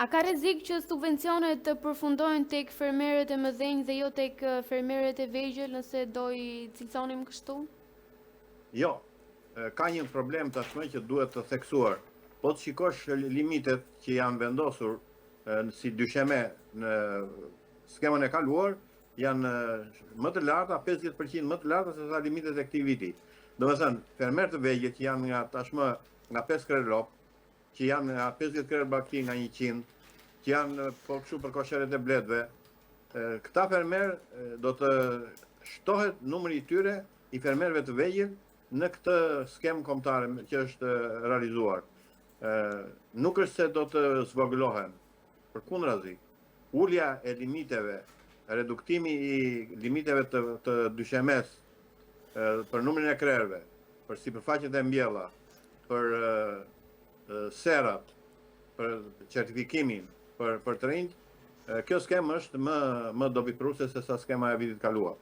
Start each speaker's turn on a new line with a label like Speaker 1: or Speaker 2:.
Speaker 1: A ka rrezik që subvencionet të përfundojnë tek fermerët e mëdhenj dhe jo tek fermerët e vegjël, nëse do i cilësonim kështu?
Speaker 2: Jo. Ka një problem tashmë që duhet të theksuar. Po të shikosh limitet që janë vendosur si dysheme në skemën e kaluar, janë më të larta, 50% më të larta se sa limitet e këtij viti. Domethënë, fermerë të vegjël që janë nga tashmë nga 5 krerë lopë, që janë nga 50 krerë bagëti nga 100, që janë po kështu për kosheret e bletëve, këta fermerë do të shtohet numri i tyre i fermerëve të vegjël në këtë skemë kombëtare që është realizuar. Nuk është se do të zvogëlohen, përkundrazi, ulja e limiteve, reduktimi i limiteve të, të dyshemes për numrin e krerëve, për sipërfaqet e mbjella, për serat, për certifikimin, për, për të rinjtë, kjo skemë është më, më dobiprurëse se sa skema e vitit kaluar.